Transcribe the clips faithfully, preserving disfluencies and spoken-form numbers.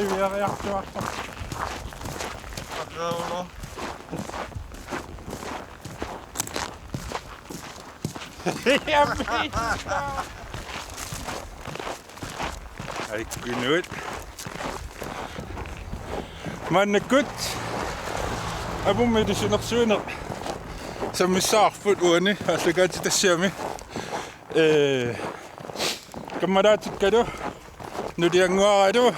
Iviariartuartoq. Aqerulo. Jammi. Aikkunuut. Maannakkut apummik ilusilersuineq sammissavarput uani aallakaatitassiami. Ee, kammalaatikkut nuliannguaralu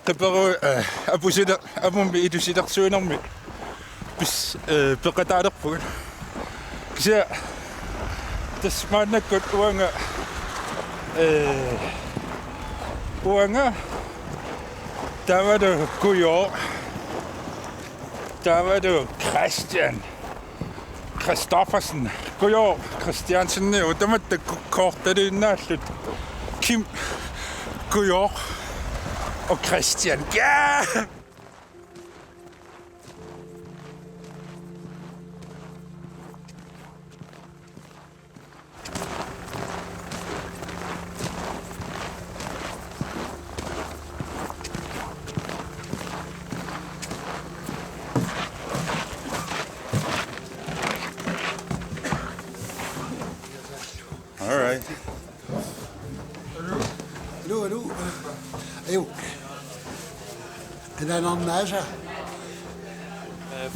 qiperu-, ee, apusiler-, apummik ilusilersuinermi pis-, ee, peqataalerpugut. Kisianni tassa maannakkut uanga, ee, uanga taavalu Kujooq, taavalu Christian Christoffersen, Kujooq Christiansen, ja, tamatta ku-, kortaliinnaalluta. Kim, Kujooq og Christian. Ja! All right. Hallo, hallo. Ajo. Anaanarnaasa. Uh,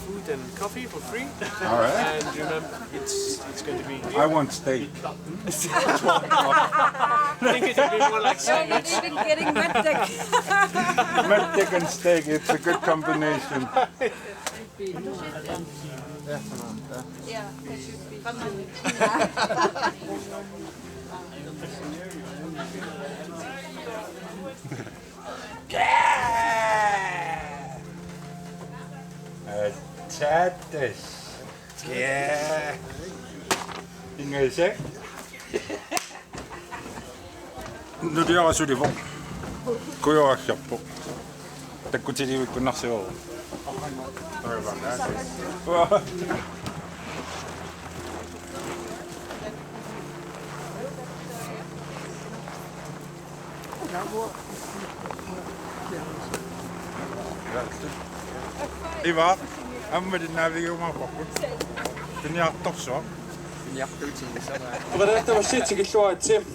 food and coffee for free. All right. And remember, it's it's going to be. I want steak. I think it should be more like. You're not even getting mattak. Mattak and steak, it's a good combination. Yeah, it should be. Tatas. Ja. Ingasak. Nuliara sulivoq. Kujooq assiarpoq. Takkutilivikkunnarsivoq. Sorry about that. Iva, aamma ilinniavigiumaarparput. Piniartorsuaq. Piniartuutigisavaa. Oqaluttuarissi tikilluaritsi.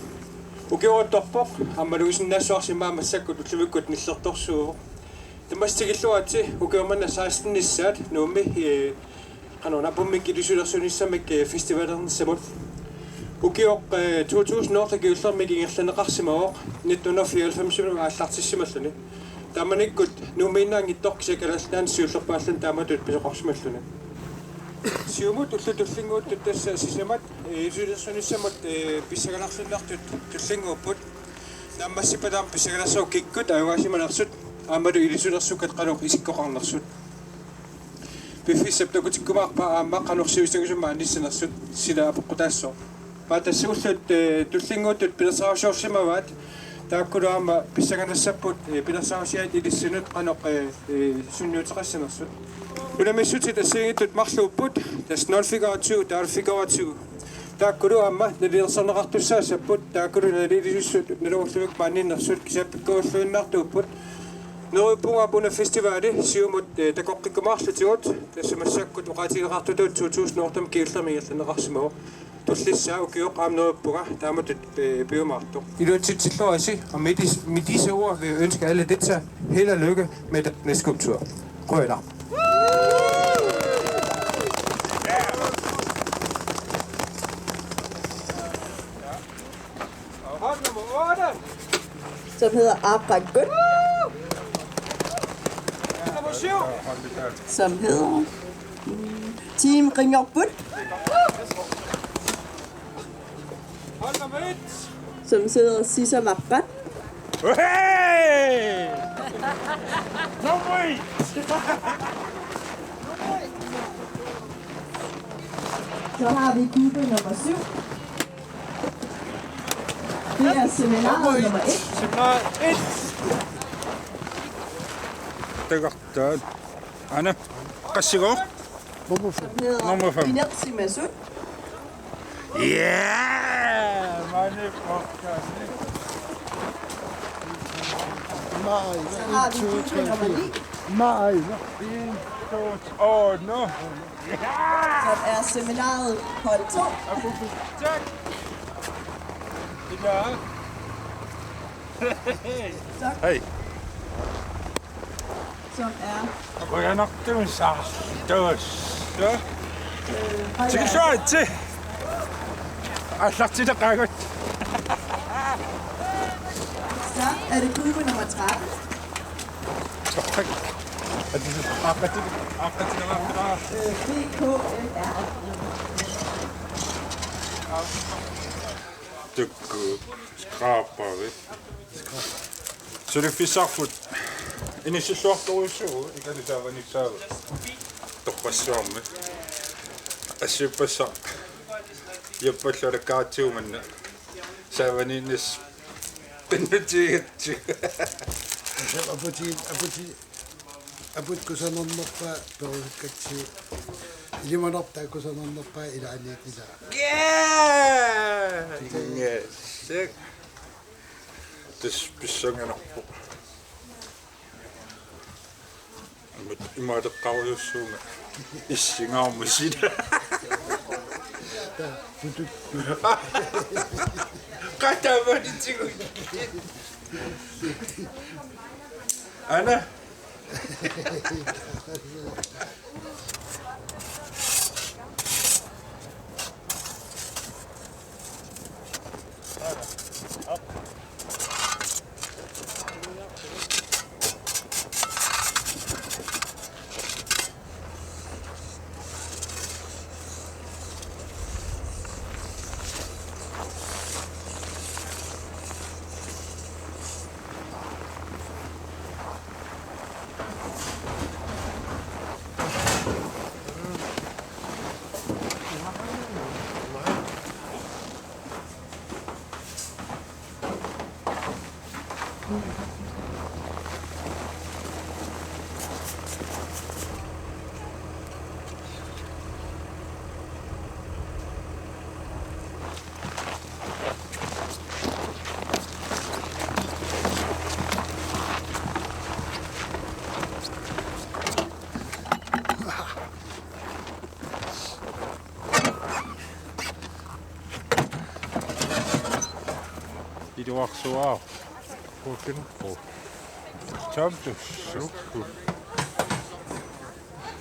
Ukioqartoq aamma Louisen Nassuarsimma massakkut ullumikkut nillertorsuuvoq. Tamassi tikilluaritsi ukioq manna sekstenissaat Nuummi, eh, qanoq apummik ilusilersuinissamik, eh, festivalernissamut. Ukioq, eh, to tusind otte kingullermik ingerlanneqarsimavoq nitten hundrede og fireoghalvfems aallartissimalluni. Taamanikkut Nuummiinnaanngitsoq kisianni Kalaallit Nunaanni siullerpaalluni taamatut pisoqarsimalluni. Siumut ullut tullinnguuttut tassa sisamat, eh, ilusilersuinissamut, eh, pissanganarluinnartut tullinnguupput. Naammassippata aamma pissanganassavut kikkut ajugaasimanersut aammalu ilusilersukkat qanoq isikkoqarnersut. Piffissap takutikkumaarpaa aamma qanoq sivisutigisumik aannissanersut sila apeqqutaassaaq. Aamma tassa ullut, eh, tullinnguuttut pilersaarusiorsimavaat, taakkulu aamma pissanganassapput, eh, pilersaarusiaat ilissinnut qanoq, eh, eh, sunniuteqassanersut. Unammissutit assigiinngitsut marluupput, tassa nul fireogtyve, tolv fireogtyve. Taakkulu aamma nalilersorneqartussaassapput, taakkulu nalilisut nalugorlugit maaniinnersut kisianni pikkorilluinnartuupput. Neriuppunga aamma una festivali siumut, eh, takoqqikkumaarlutigu, tassa massakkut oqaatigineqartutut to tusind otte kingullermik ingerlanneqarsimavoq. Tullissaa ukioq aamma neriuppunga taamatut, eh, piumaartoq. Iluatsitsilluaritsi, og med dis-, med disse ord vil jeg ønske alle deltagere held og lykke med den næste skulptur. Qujanaq. Hold nummer otte. Som hedder Aqqakkut. Nummer syv. Som hedder, mm, Team Qinngorput. Hold nummer et. Som hedder Sisamaqqat. Hey! Nummer et! Så har vi gruppe nummer syv. Det er seminar nummer et. Seminar et. Tagartaat. Aana. Qassiuvoq? Nummer fem. Nummer fem. Inersimasut. Yeah! Maani podcast. Så har vi gruppe nummer ni. Nej, nå. En, to, tre. Åh, nå. Som er seminaret hold to. Ja. Hej. Som er... Qujanartumik saartuussaq. Tikisuaritsi. Aallartitaqaagut. Så er det gruppe nummer tretten. Aaqqati-, aaqqati-, aaqqati-, øh, B K M R. Tukku skraberi. Suliffissarput inissilluartorujussuuvoq, ikani saavanissaavoq. Torrassuarmi. Assiuppassaq. Iappallalu kaatsiumanna. Saavaniinnis. Pinnutiigatsu. Aputi, aputi. Aput kusanarnerpaat perusukkatsi. Ilimanartaa kusanarnerpaat ilaanniit ilaa. Yeah! Yes. Tassa pissanganarpoq. Ima-, imaaleqqarujussuunga. Issingaarma sila. Qatamanitigut. Ana. Iluarsuaq. Kuukin. Tamtu. Sukku.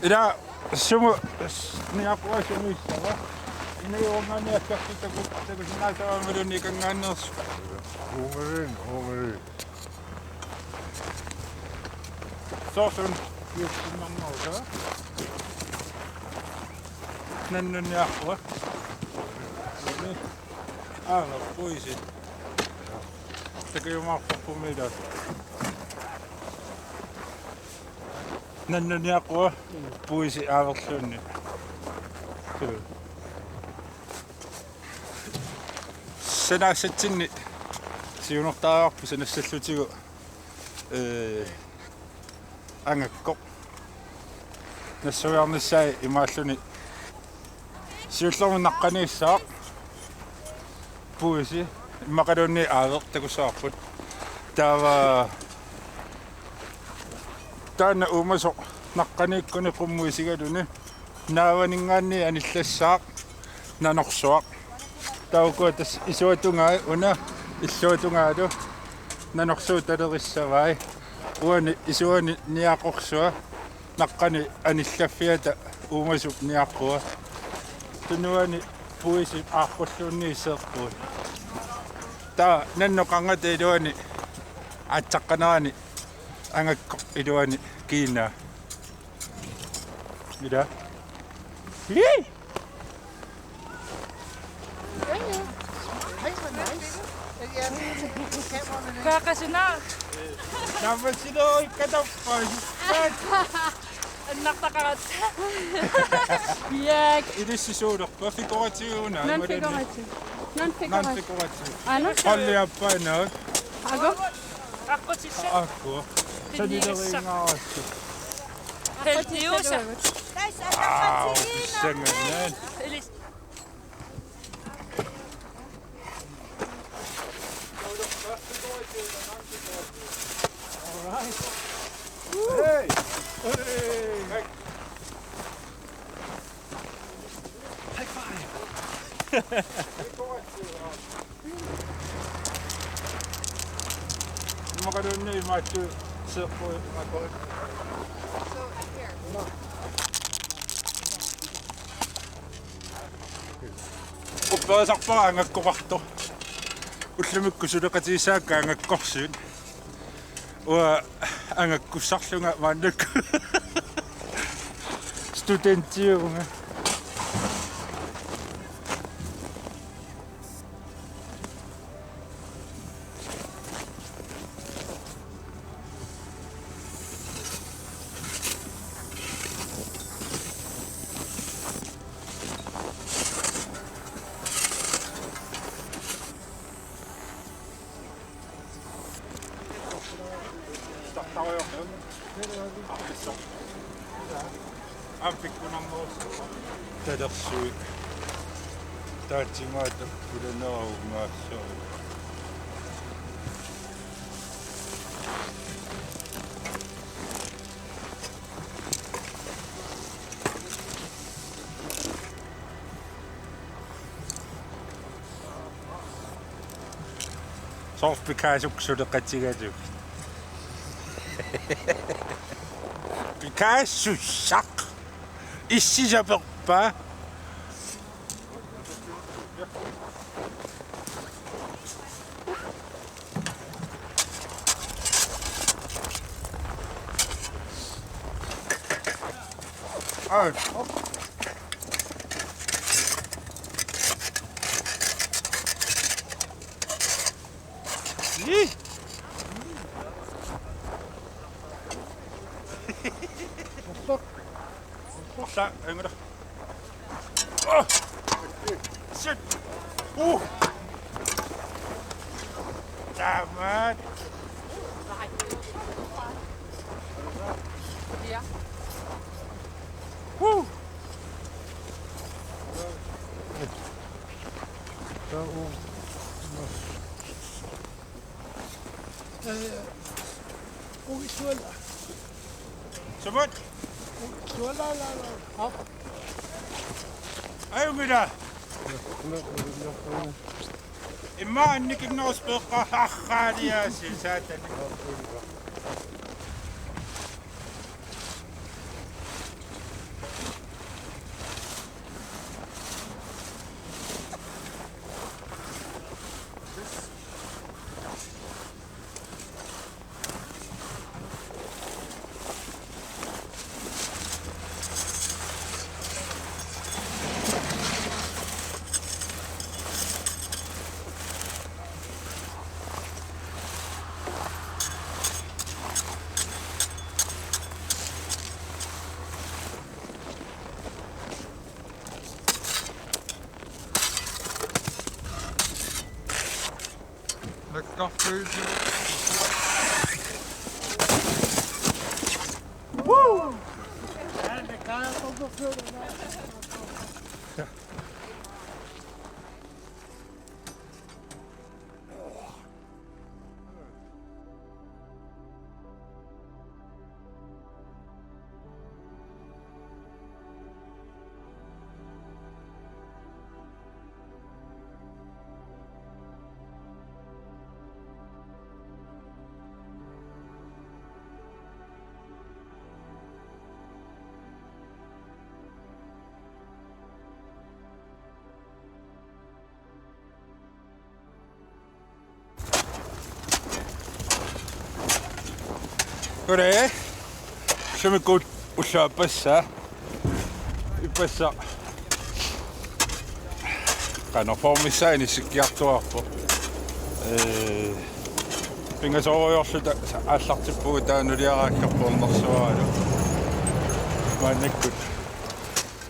Ila sumut niaqquaq sumut issava. Ina juungaani assaqqi taku-, takusinnaasavaa malunniikanngaanneersoq. Uumarin, uumarin. Soorlu una piussinnarnerusa. Nannunniarpua. Aana, puisi. Takujumaarparpummi ila. Nannunniarpua, puisi aaverluunniit. Suu. Sanaassatsinni siunertariaqarpoq sanassallutigu, ee, angakkoq. Nassuiarnissaa imaalluni siullermik naqqaniissaaq. Puisi immaqaluunniit aaveq takussavarput. Taava taanna uumasoq naqqaniikkuni qummut isigaluni naavaninngaanniit anillassaaq nanorsuaq. Taava ukua tassa isuata tungaa una illuata tungaalu nanorsuup talerissavai. Uani isuani niaqorsua naqqani anillaffiata uumasup niaqqua. Tunuani puisip aaqqulluunniit seeqqui. Taava nannoq qarngata iluani aatsaqqanerani angakkoq iluani kiinaa. Ila. Ii! Ej, hvor nice. Kaaqasunaa. Naammassilerikkatarpai. Annartaqaratta. Yak. Ilissi suulerpa figurativuna? Non-figurativ. Non-figurativ. Aa, non-figurativ. Qalliappaanaak. Aago. Aago. Sanileriingaarassi. Heldiusa. Aa, pissanganaq. Ilis. Hey! Hey! High five! Makadunni machu sequ makoi. Upperisarpara angakkoqartoq. Ullumikkut suleqatigissaakka angakkorsuit. Uanga angakkussarlunga maannakkut studentiuvunga. Ampikkunarnerus. Talersuit. Taatsimaata kulanaarumaassaaq. Soorlu Picasso suleqatigalugu. Picasso saq. Issisaperpaa. Ai. Ih. Orsa, angala. Oh! Shit! Uh! Damn it! Woo! Sumut? Ajunngilaq. Immaqa annikinnerusumik peeqqaarluarniarsi saatani. Lækker følelse. Woo! Kure. Ullumikkut ullaappassaq. Ippassaq. Qanoq formissaa inissikkiartuaarpoq. Ee, pingasoriarluta aallartippugut taava nuliaraakkarpoq ernersuaralu. Maannakkut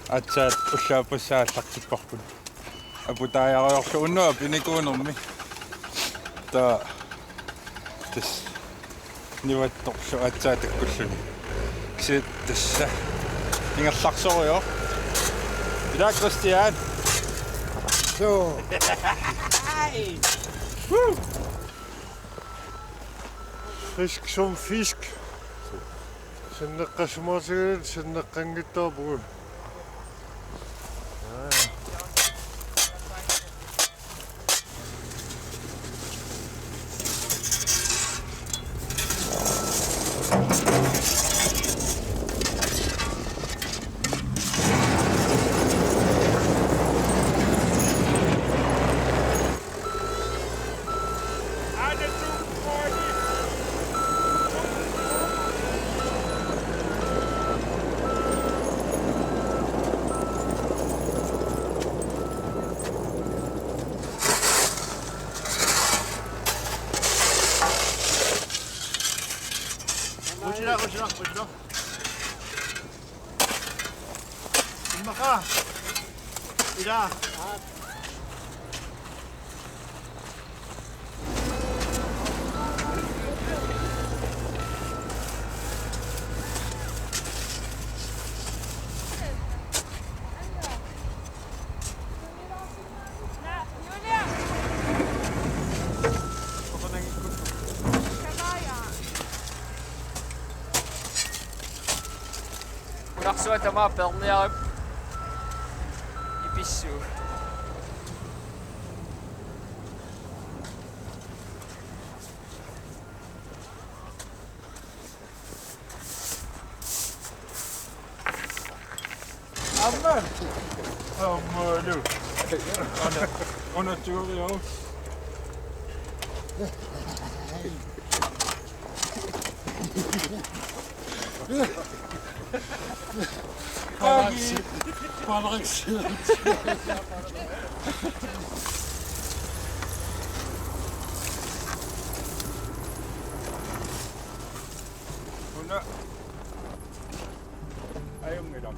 aatsaat ullaappassaq aallartipparput. Aputaajariarlugu unnuaq pinikuunermi. Taava tassa nivattorlu aatsaat takkulluni. Kisianni tassa ingerlaarsorujuk. Ila Christian. So. Hej. Woo. Frisk som fisk. Sinneqqassumaartigalugu sinneqqanngitsoorpugut. Ujira, ujira, ujira. Immaqa. Ila. Unarsuaq tamaat peerniaruk ipissuuvoq. Aamma. Aammalu. Una, una tuuriu. Palaksi. Palaksi. Una. Ajunngilaq.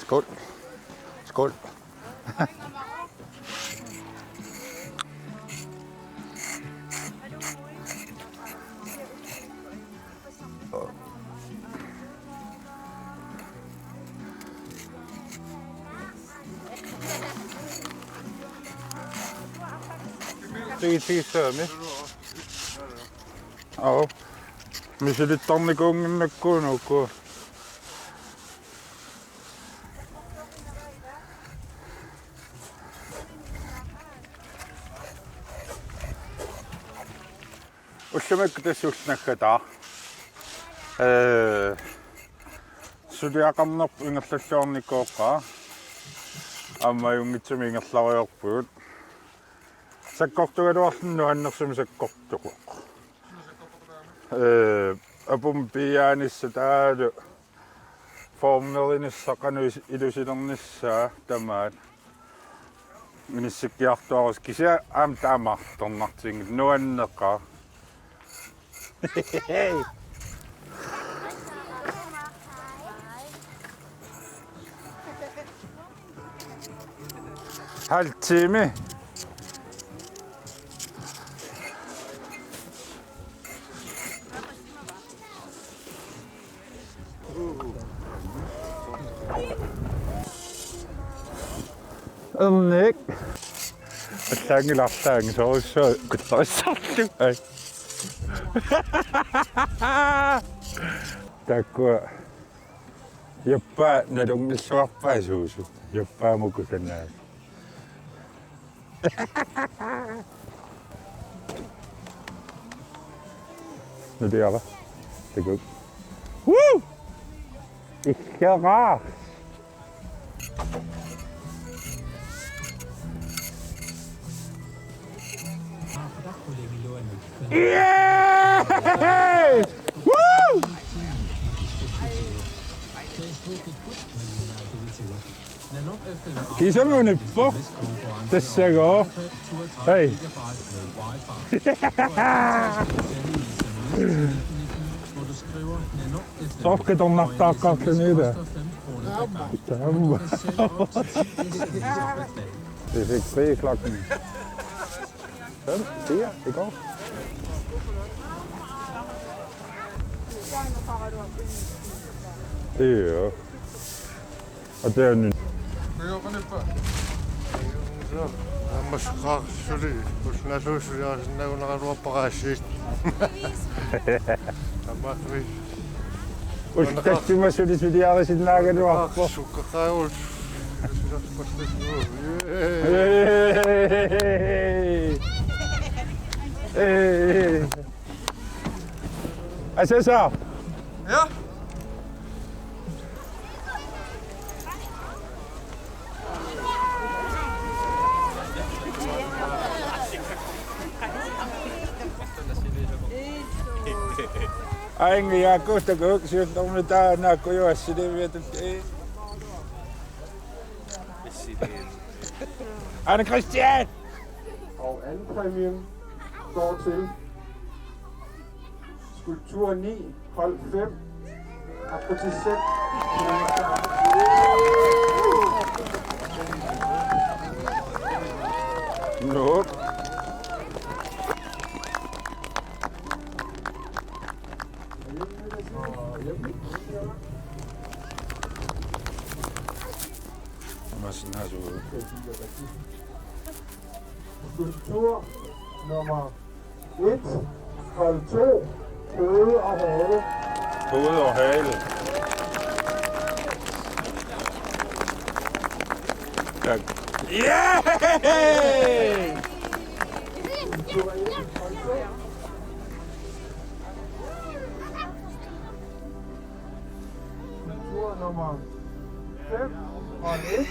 Skål. Skål. Tigi, tigi, sami. Au. Misilittarnikuunnginnakku nuku. Ullumikkut tassa ulloq naggataa. Ee, suliaqarnerput ingerlalluarnikooqaaq. Aamma ajunngitsumik ingerlariarpugut. Sakkortugaluarluni nuannersumik sakkortuvoq. Ee, apummi piiaanissaq taavalu formerinissaq qanoq is-, ilusilernissaa tamaat. Inissikkiartuaarussi kisianni aamma taamaattornartiginngilaq nuanneqaaq. Halv time. Ernik. Allaanngilaq, allaanngilaq, soorussuaq kuttarissallu. Ai. Taakkua. Jappaa nalunngilluarpaa suusu. Jappaa muku sanaa. Nuliara. Takuuk. Woo! Ikkera. Yay! Woo! Kiisanunippoq. Tassagooq. Hej. Soorlu qitornartaaqqaarluni ila. Taama. Vi fik fri klokken fem, fire i går. Ja. Og det er nyt. Ammas qaar suli ullunalu suliarisinnaagunaraluarpara aasiit. Ammaaffi. Ulluttassima suli suliarisinnaagaluarpoq. Sukkaqaagul. Hey! Hey! Asesa! Ja? Aing Jakob, takuuk, siullermik taanna akuju assiliiviatut. Anne Christian! Og anden præmien går til skulptur ni, hold fem, Aphrodisiac. Nå. Massen har du. Skulptur nummer et, hold to, hoved og hale. Hoved og hale. Tak. Yeah! Skulptur et, hold to. Tur nummer fem og et.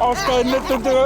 Afstand lidt, det der.